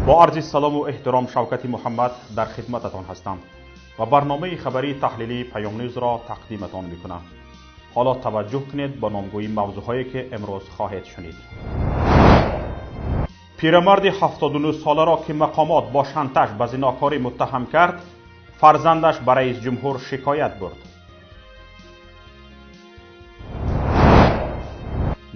Бо арзи салому эҳтиром Шавкати Муҳаммад дар хидмататон ҳастам ва барномаи хабарии таҳлилии Паём Ньюзро тақдиматон мекунам. Ҳоло таваҷҷӯҳ кунед ба номгӯи мавзӯъҳое ки имрӯз хоҳед шунид. Пирамарди 79 соларо ки мақомот бо шантаж ба зинокорӣ муттаҳам кард, фарзандаш ба раис ҷумҳур шикоят бурд.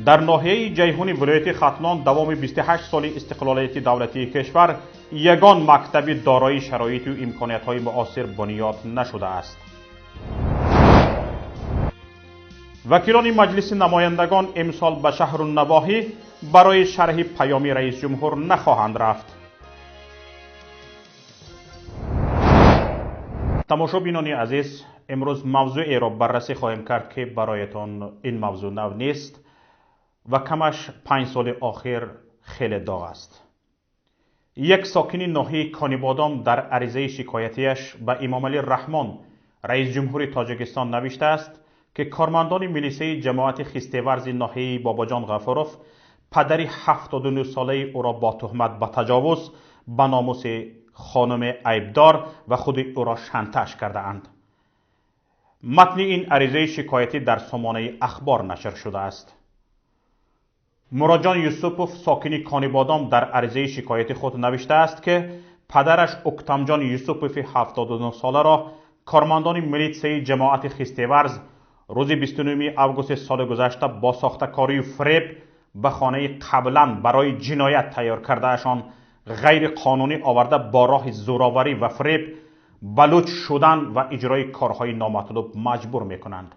Дар ноҳияи Ҷайҳуни вилояти Хатлон давоми 28 соли истиқлолияти давлатии кишвар ягон мактаби дорои шароиту имкониятҳои муосир бунёд нашудааст. Вакилони Маҷлиси намояндагон имсол ба шаҳру навоҳӣ барои шарҳи паёми раисҷумҳур нахоҳанд рафт. Тамошобинони азиз, имрӯз мавзӯеро баррасӣ хоҳем кард, ки бароятон ин мавзӯъ нав нест ва камаш 5 соли охир хеле доғ аст. Як сокини ноҳияи Конибодом дар аризаи шикоятияш ба Эмомалӣ Раҳмон, раисҷумҳури Тоҷикистон, навиштааст, ки кормандони милисаи ҷамоати Хистеварзи ноҳияи Бобоҷон Ғафуров падари 79 солаи ӯро бо туҳмат ба таҷовуз ба номуси хонуми айбдор ва худи ӯро шантаж кардаанд. Матни ин аризаи шикоятӣ дар сомонаи Ахбор нашр шудааст. Муроҷон Юсупов, сокини Конибодом, дар аризаи шикояти худ навиштааст, ки падараш Уктамҷон Юсупови 79 соларо кормандони милитсияи ҷамоати Хистеварз рӯзи 29 августи соли гузашта бо сохтакорию фиреб ба хонаи қаблан барои ҷиноят тайёр кардаашон ғайриқонунӣ оварда бо роҳи зӯроварӣ ва фиреб ба луч шудан ва иҷрои корҳои номатлуб маҷбур мекунанд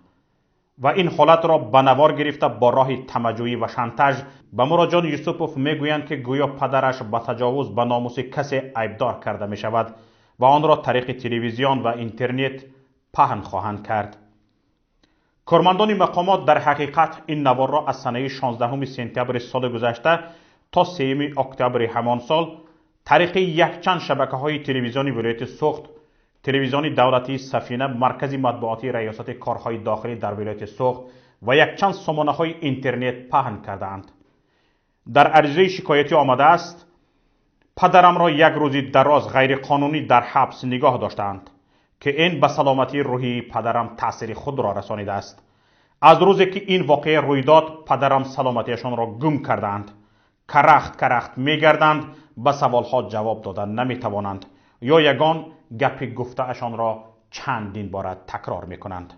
ва ин ҳолатро ба навор гирифта бо роҳи тамаҷӯӣ ва шантаж ба Муроҷон Юсупов мегӯянд, ки гӯё падараш ба таҷовуз ба номуси касе айбдор карда мешавад ва онро тариқи телевизион ва интернет паҳн хоҳанд кард. Кормандони мақомот дар ҳақиқат ин наворро аз санаи 16 сентябри соли гузашта то 3 октябри ҳамон сол тариқи якчанд шабакаҳои телевизиони вилояти Суғд, телевизиони давлатии Сафина, маркази матбуотии раёсати корҳои дохилӣ дар вилояти Суғд ва якчанд сомонаҳои интернет паҳн кардаанд. Дар аризаи шикоятӣ омадааст: падарамро як рӯзи дароз ғайриқонунӣ дар ҳабс нигоҳ доштаанд, ки ин ба саломатии рӯҳии падарам таъсири худро расонидааст. Аз рӯзе ки ин воқеа рӯй дод, падарам саломатиашонро гум кардаанд. Карахт карахт мегарданд, ба саволҳо ҷавоб дода наметавонанд ё ягон гапи гуфтаашонро чандин бора такрор мекунанд.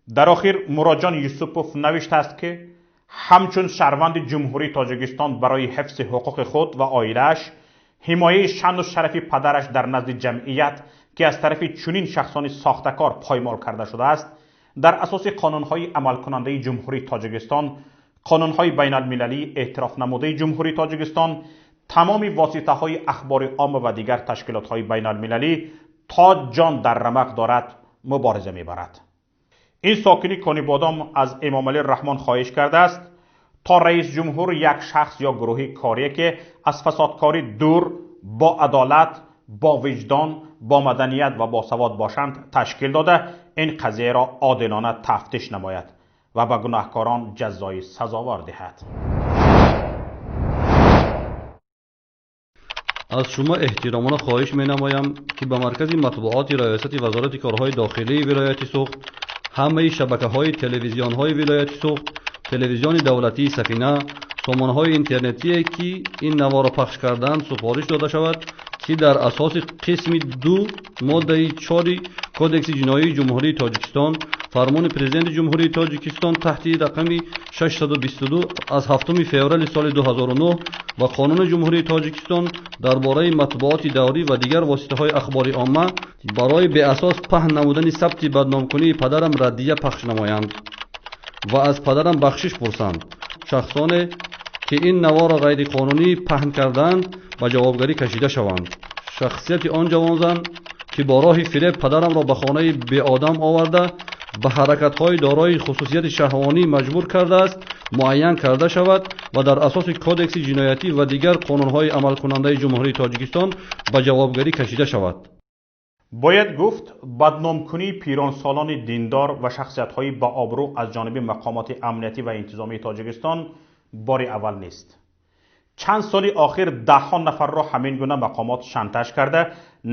Дар охир Муроҷон Юсупов навиштааст, ки ҳамчун шаҳрванди Ҷумҳурии Тоҷикистон барои ҳифзи ҳуқуқи худ ва оилааш, ҳимояи шаъну шарафи падараш дар назди ҷамъият, ки аз тарафи чунин шахсони сохтакор поймол карда шудааст, дар асоси қонунҳои амалкунандаи Ҷумҳурии Тоҷикистон, қонунҳои байналмилалии эътирофнамудаи Ҷумҳурии Тоҷикистон, тамоми воситаҳои ахбори омма ва дигар ташкилотҳои байналмилалӣ то ҷон дар рамақ дорад мубориза мебарад. Ин сокини Конибодом аз Эмомалӣ Раҳмон хоҳиш кардааст, то раис ҷумҳур як шахс ё гурӯҳи корие, ки аз фасодкорӣ дур, бо адолат, бо виҷдон, бо маданият ва босавод бошанд, ташкил дода ин қазияро одилона тафтиш намояд ва ба гунаҳкорон ҷазои сазовор диҳад. Аз шумо эҳтиромона хоҳиш менамоям, ки ба маркази матбуоти раёсати вазорати корҳои дохилии вилояти Суғд, ҳамаи шабакаҳои телевизионҳои вилояти Суғд, телевизиони давлатии Сафина, сомонаҳои интернетие, ки ин наворро пахш карданд, супориш дода шавад, ки дар асоси қисми 2 моддаи 4 Кодекси ҷиноии Ҷумҳурии Тоҷикистон, фармони Президенти Ҷумҳурии Тоҷикистон таҳти рақами 622 аз 7 феврали соли 2009 ва Қонуни Ҷумҳурии Тоҷикистон дар бораи матбуоти даврӣ ва дигар воситаҳои ахбори омма барои беасос паҳн намудани сабти бадномкунии падарам раддия пахш намоянд ва аз падарам бахшиш пурсанд. Шахсоне, ки ин наворро ғайриқонунӣ паҳн кардаанд, ба ҷавобгарӣ кашида шаванд. Шахсияти он ҷавонзан, ки бо роҳи фиреб падарамро ба хонаи беодам оварда, ба ҳаракатҳои дорои хусусияти шаҳвонӣ маҷбур кардааст, муайян карда шавад ва дар асоси Кодекси ҷиноятӣ ва дигар қонунҳои амалкунандаи Ҷумҳурии Тоҷикистон ба ҷавобгарӣ кашида шавад. Бояд гуфт, бадномкунии пиронсолони диндор ва шахсиятҳои баобрӯ аз ҷониби мақомоти амниятӣ ва интизомии Тоҷикистон бори аввал нест. Чанд соли охир даҳҳо нафарро ҳамин гуна мақомот шантаж карда,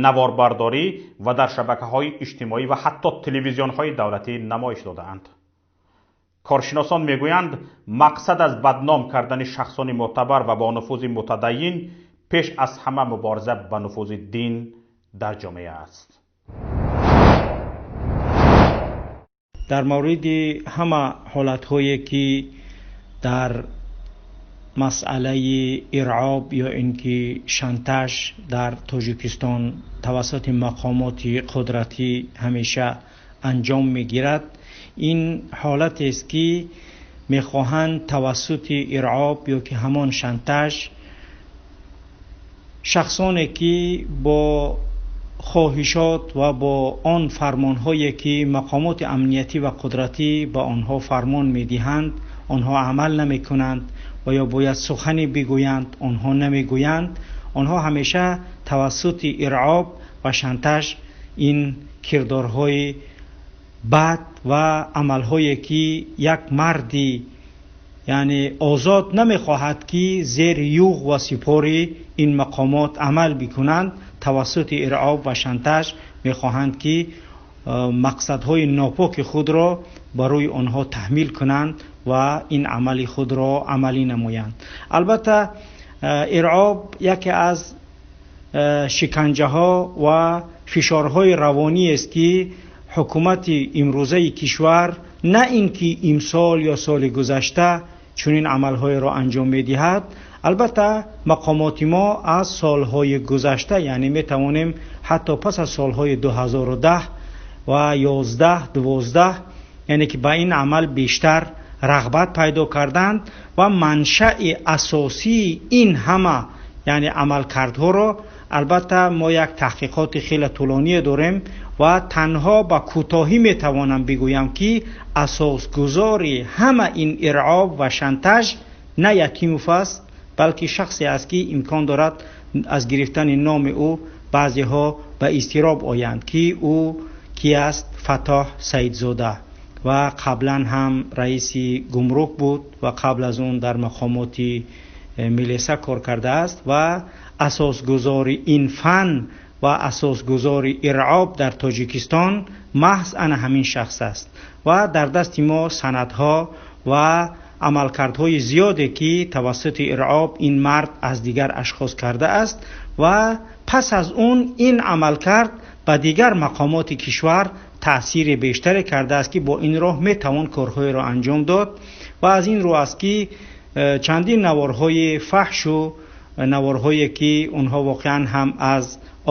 наворбардорӣ ва дар шабакаҳои иҷтимоӣ ва ҳатто телевизионҳои давлатӣ намоиш додаанд. Коршиносон мегӯянд, мақсад аз бадном кардани шахсони мӯътабар ва бо нуфузи мутадайин пеш аз ҳама мубориза ба нуфузи дин дар ҷомеа аст. Дар мавриди ҳама ҳолатҳое ки дар масъалаи иръоб ё ин ки шантаж дар Тоҷикистон тавассути мақомоти қудратӣ ҳамеша анҷом мегирад, ин ҳолатест ки мехоҳанд тавассути иръоб ё ки ҳамон шантаж шахсоне ки бо хоҳишот ва бо он фармонҳое ки мақомоти амниятӣ ва қудратӣ ба онҳо фармон медиҳанд, онҳо амал намекунанд ва ё бояд сухане бигӯянд, онҳо намегӯянд. Онҳо ҳамеша тавассути иръоб ва шантаж ин кирдорҳои бад ва амалҳое ки як марди яъне озод намехоҳад ки зери юғ ва сипори ин мақомот амал бикунанд, тавассути иръоб ва шантаж мехоҳанд ки мақсадҳои нопоки худро барои онҳо таҳмил кунанд ва ин амали худро амалӣ намоянд. Албатта иръоб яке аз шиканҷаҳо ва фишорҳои равонӣ аст ки ҳукумати имрӯзаи кишвар на ин ки имсол ё соли гузашта чунин амалҳоеро анҷом медиҳад. Албатта мақомоти мо аз солҳои гузашта, яъне метавонем ҳатто пас аз солҳои 2010 ва 11, 12, яъне ки ба ин амал бештар рағбат пайдо карданд ва маншаи асосии ин ҳама яъне амалкардҳоро албатта мо як таҳқиқоти хеле тӯлоние дорем ва танҳо ба кӯтоҳӣ метавонам бигӯям ки асосгузори ҳама ин иръоб ва шантаж на Ятимов аст, балки шахсе аст ки имкон дорад аз гирифтани номи ӯ баъзеҳо ба изтироб оянд, ки ӯ ки аст? Фаттоҳ Саидзода ва қаблан ҳам раиси гумрук буд ва қабл аз он дар мақомоти милиса кор кардааст ва асосгузори ин фан ва асосгузори иръоб дар Тоҷикистон маҳз ана ҳамин шахс аст ва дар дасти мо санадҳо ва амалкардҳои зиёде ки тавассути иръоб ин мард аз дигар ашхос кардааст ва пас аз он ин амалкард ба дигар мақомоти кишвар таъсири бештаре кардааст ки бо ин роҳ метавон корҳоеро анҷом дод ва аз ин рӯ аст ки чандин наворҳои фаҳшу наворҳое ки онҳо воқеан ҳам аз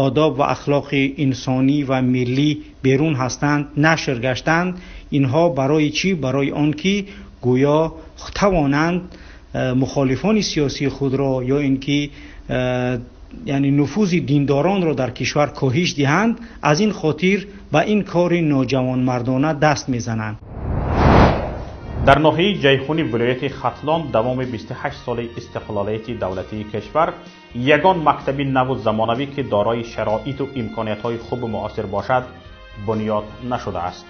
одоб ва ахлоқи инсонӣ ва миллӣ берун ҳастанд нашр гаштанд. Инҳо барои чӣ? Барои он ки гӯё тавонанд мухолифони сиёсии худро ё ин ки яъне нуфузи диндоронро дар кишвар коҳиш диҳанд. Аз ин хотир ба ин кори ноҷавонмардона даст мезананд. Дар ноҳияи Ҷайҳуни вилояти Хатлон давоми 28 соли истиқлолияти давлатии кишвар ягон мактаби наву замонавӣ ки дорои шароиту имкониятҳои хубу муосир бошад бунёд нашудааст.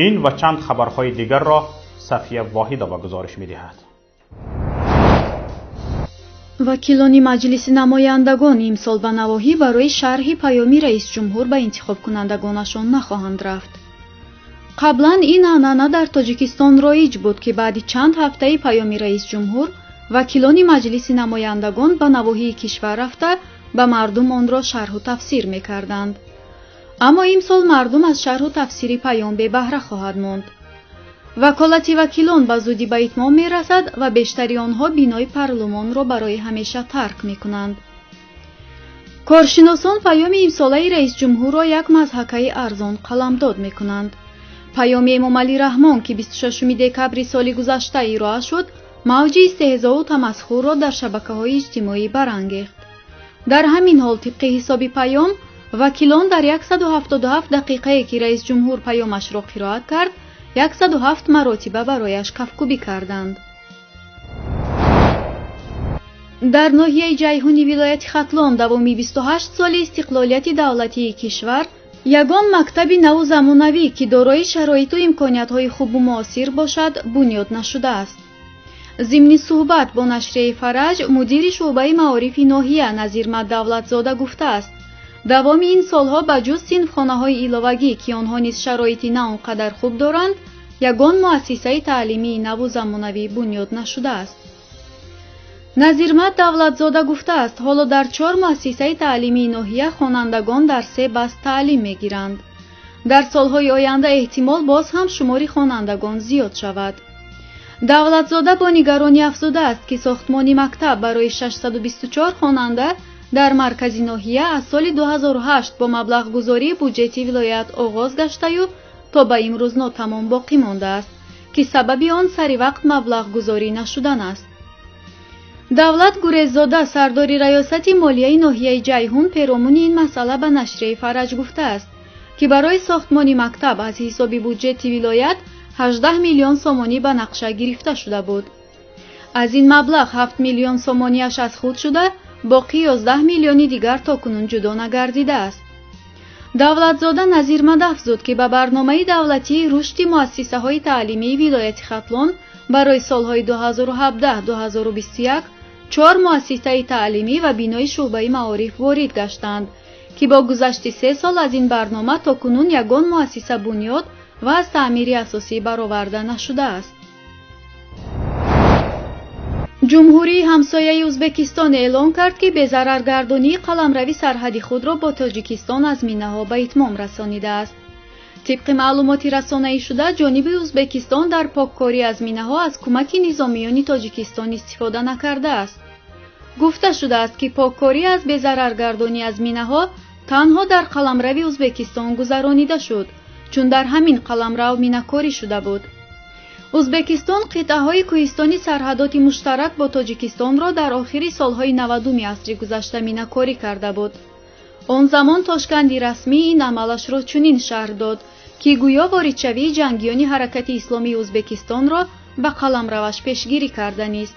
Ин ва чанд хабарҳои дигарро Сафия Воҳидова гузориш медиҳад. Вакилони Маҷлиси намояндагон имсол ба навоҳӣ барои шарҳи паёми раисҷумҳур ба интихобкунандагонашон нахоҳанд рафт. Қаблан ин анъана дар Тоҷикистон роиҷ буд ки баъди чанд ҳафтаи паёми раисҷумҳур вакилони Маҷлиси намояндагон ба навоҳии кишвар рафта ба мардум онро шарҳу тафсир мекарданд. Аммо имсол мардум аз шарҳу тафсири паём бебаҳра хоҳад монд. Ваколати вакилон ба зудӣ ба итмом мерасад ва бештари онҳо бинои парлумонро барои ҳамеша тарк мекунанд. Коршиносон паёми имсолаи раисҷумҳурро як мазҳакаи арзон қаламдод мекунанд. Паёми Эмомалӣ Раҳмон, ки 26 декабри соли гузашта ироа шуд, мавҷи истеҳзоу тамасхурро дар шабакаҳои иҷтимоӣ барангехт. Дар ҳамин ҳол, тибқи ҳисоби паём, вакилон дар 177 дақиқае ки раисҷумҳур паёмашро қироат кард, 107 маротиба барояш кафкӯбӣ карданд. Дар ноҳияи Ҷайҳуни вилояти Хатлон давоми 28 соли истиқлолияти давлатии кишвар ягон мактаби наву замонавӣ, ки дорои шароиту имкониятҳои хубу муосир бошад, бунёд нашудааст. Зимни суҳбат бо нашрияи Фараҷ, мудири шӯъбаи маорифи ноҳия Назирмат Давлатзода гуфтааст, давоми ин солҳо ба ҷуз синфхонаҳои иловагӣ, ки онҳо низ шароити на он қадар хуб доранд, ягон муассисаи таълимии наву замонавӣ бунёд нашудааст. Назирмат Давлатзода гуфтааст, ҳоло дар 4 муассисаи таълимии ноҳия хонандагон дар 3 баст таълим мегиранд. Дар солҳои оянда эҳтимол боз ҳам шумори хонандагон зиёд шавад. Давлатзода бо нигаронӣ афзудааст, ки сохтмони мактаб барои 624 хонанда дар маркази ноҳия аз соли 2008 бо маблағгузории буҷети вилоят оғоз гаштаю то ба имрӯз нотамом боқӣ мондааст, ки сабаби он сари вақт маблағгузорӣ нашудан аст. Давлат Гуреззода, сардори раёсати молияи ноҳияи Ҷайҳун, перомуни ин масъала ба нашрияи Фараҷ гуфтааст, ки барои сохтмони мактаб аз ҳисоби буҷети вилоят 18 миллион сомонӣ ба нақша гирифта шуда буд. Аз ин маблағ 7 миллион сомониаш аз худ шуда, боқӣ 11 миллиони дигар то кунун ҷудо нагардидааст. Давлатзода Назирмад афзуд, ки ба барномаи давлатии рушди муассисаҳои таълимии вилояти Хатлон барои солҳои 2017-2021 4 муассисаи таълимӣ ва бинои шӯъбаи маориф ворид гаштанд, ки бо гузашти 3 сол аз ин барнома то кунун ягон муассиса бунёд ва аз таъмири асосӣ бароварда нашудааст. Ҷумҳурии ҳамсояи Ӯзбекистон эълон кард, ки безараргардонии қаламрави сарҳади худро бо Тоҷикистон аз минаҳо ба итмом расонидааст. Тибқи маълумоти расонаӣ шуда, ҷониби Ӯзбекистон дар поккорӣ аз минаҳо аз кӯмаки низомиёни Тоҷикистон истифода накардааст. Гуфта шудааст, ки поккорӣ аз безараргардонӣ аз минаҳо танҳо дар қаламрави Ӯзбекистон гузаронида шуд, чун дар ҳамин қаламрав минакорӣ шуда буд. Ӯзбекистон қитъаҳои кӯҳистони сарҳадоти муштарак бо Тоҷикистонро дар охири солҳои 90-уми асри гузашта минакорӣ карда буд. Он замон Тошканди расмӣ ин амалашро чунин шарҳ дод, ки гӯё воридшавии ҷангиёни ҳаракати исломии Ӯзбекистонро ба қаламраваш пешгирӣ карданист.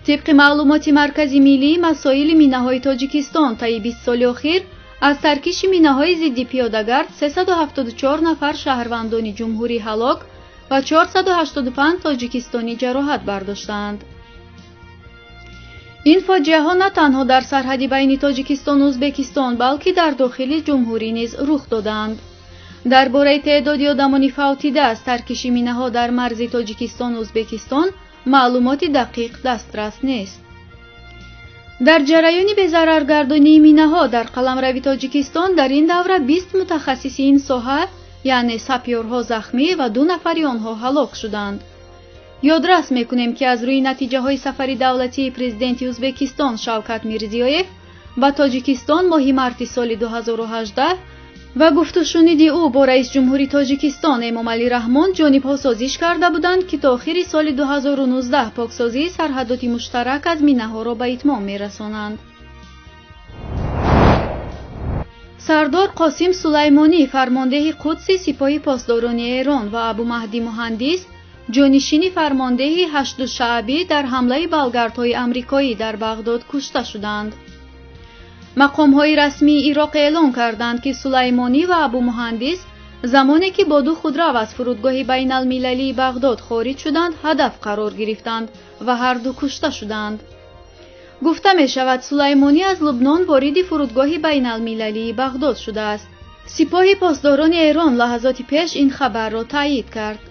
Тибқи маълумоти Маркази миллии масоили минаҳои Тоҷикистон, таи 20 соли охир аз таркиши минаҳои зидди пиёдагард 374 нафар шаҳрвандони ҷумҳурӣ ҳалок ва 485 тоҷикистонӣ ҷароҳат бардоштаанд. Ин фоҷиаҳо на танҳо дар сарҳади байни Тоҷикистону Ӯзбекистон, балки дар дохили ҷумҳурӣ низ рух додаанд. Дар бораи теъдоди одамони фавтида аз таркиши минаҳо дар марзи Тоҷикистону Ӯзбекистон маълумоти дақиқ дастрас нест. Дар ҷараёни безараргардонии минаҳо дар қаламрави Тоҷикистон дар ин давра 20 мутахассиси ин соҳа, яъне сапёрҳо захмӣ ва 2 нафари онҳо ҳалок шуданд. Ёдрас мекунем, ки аз рӯи натиҷаҳои сафари давлатии президенти Ӯзбекистон Шавкат Мирзиёев ба Тоҷикистон моҳи марти соли 2018 ва гуфтушуниди ӯ бо раисҷумҳури Тоҷикистон Эмомалӣ Раҳмон ҷонибҳо созиш карда буданд, ки то охири соли 2019 поксозии сарҳадоти муштарак аз минаҳоро ба итмом мерасонанд. Сардор Қосим Сулаймонӣ, фармондеҳи Қудси сипоҳи посдорони Эрон, ва Абумаҳдӣ Муҳандис, ҷонишини фармондеҳи Ҳашду Шаъбӣ, дар ҳамлаи балгардҳои амрикоӣ дар Бағдод кушта шуданд. Мақомҳои расмии Ироқ эълон карданд, ки Сулаймонӣ ва Абумуҳандис замоне ки бо 2 худрав аз фурудгоҳи байналмилалии Бағдод хориҷ шуданд, ҳадаф қарор гирифтанд ва ҳарду кушта шуданд. Гуфта мешавад, Сулаймонӣ аз Лубнон вориди фурудгоҳи байналмилалии Бағдод шудааст. Сипоҳи посдорони Эрон лаҳазоти пеш ин хабарро таъйид кард.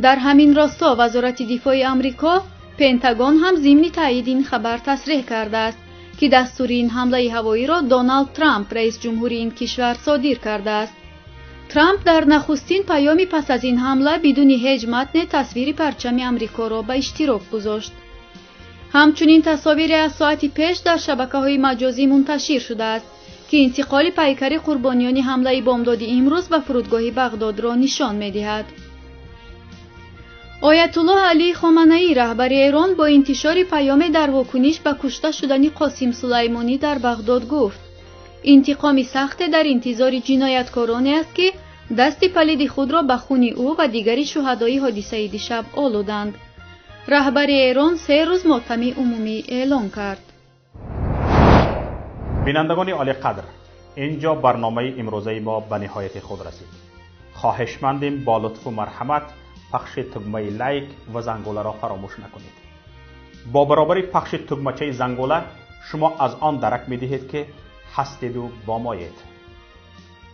Дар ҳамин росто Вазорати дифои Амрико, Пентагон ҳам зимни таъйиди ин хабар тасреҳ кардааст, ки дастури ин ҳамлаи ҳавоиро Доналд Трамп, раисҷумҳури ин кишвар, содир кардааст. Трамп дар нахустин паёми пас аз ин ҳамла бидуни ҳеҷ матне тасвири парчами Амрикоро ба иштирок гузошт. Ҳамчунин тасовире аз соати пеш дар шабакаҳои маҷозӣ мунташир шудааст, ки интиқоли пайкари қурбониёни ҳамлаи бомдоди имрӯз ба фурудгоҳи Бағдодро нишон медиҳад. Оятуллоҳ Алӣ Хоманаӣ, раҳбари Эрон, бо интишори паёме дар вокуниш ба кушта шудани Қосим Сулаймонӣ дар Бағдод гуфт: интиқоми сахте дар интизори ҷинояткороне аст, ки дасти палиди худро ба хуни ӯ ва дигари шуҳадои ҳодисаи дишаб олуданд. Раҳбари Эрон 3 рӯз мотами умумӣ эълон кард. Бинандагони олиқадр, инҷо барномаи имрӯзаи мо ба ниҳояти худ расид. Хоҳишмандем бо лутфу марҳамат пахши тугмаи лайк ва зангуларо фаромӯш накунед. Бо баробари пахши тугмачаи зангула шумо аз он дарак медиҳед, ки ҳастеду бо моед.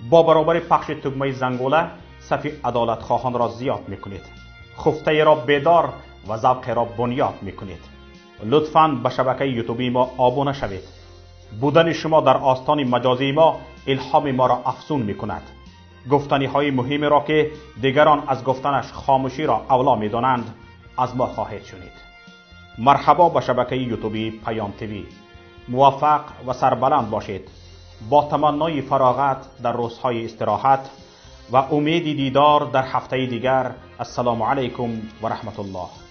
Бо баробари пахши тугмаи зангула сафи адолатхоҳонро зиёд мекунед, хуфтаеро бедор ва завқеро бунёд мекунед. Лутфан ба шабакаи ютубии мо обуна шавед. Будани шумо дар остони маҷозии мо илҳоми моро афзун мекунад. Гуфтаниҳои муҳимеро, ки дигарон аз гуфтанаш хомӯширо авло медонанд, аз мо хоҳед шунид. Марҳабо ба шабакаи ютубии Паём ТВ. Муваффақ ва сарбаланд бошед. Бо таманнои фароғат дар рӯзҳои истироҳат ва умеди дидор дар ҳафтаи дигар. Ассалому алайкум ва раҳматуллоҳ.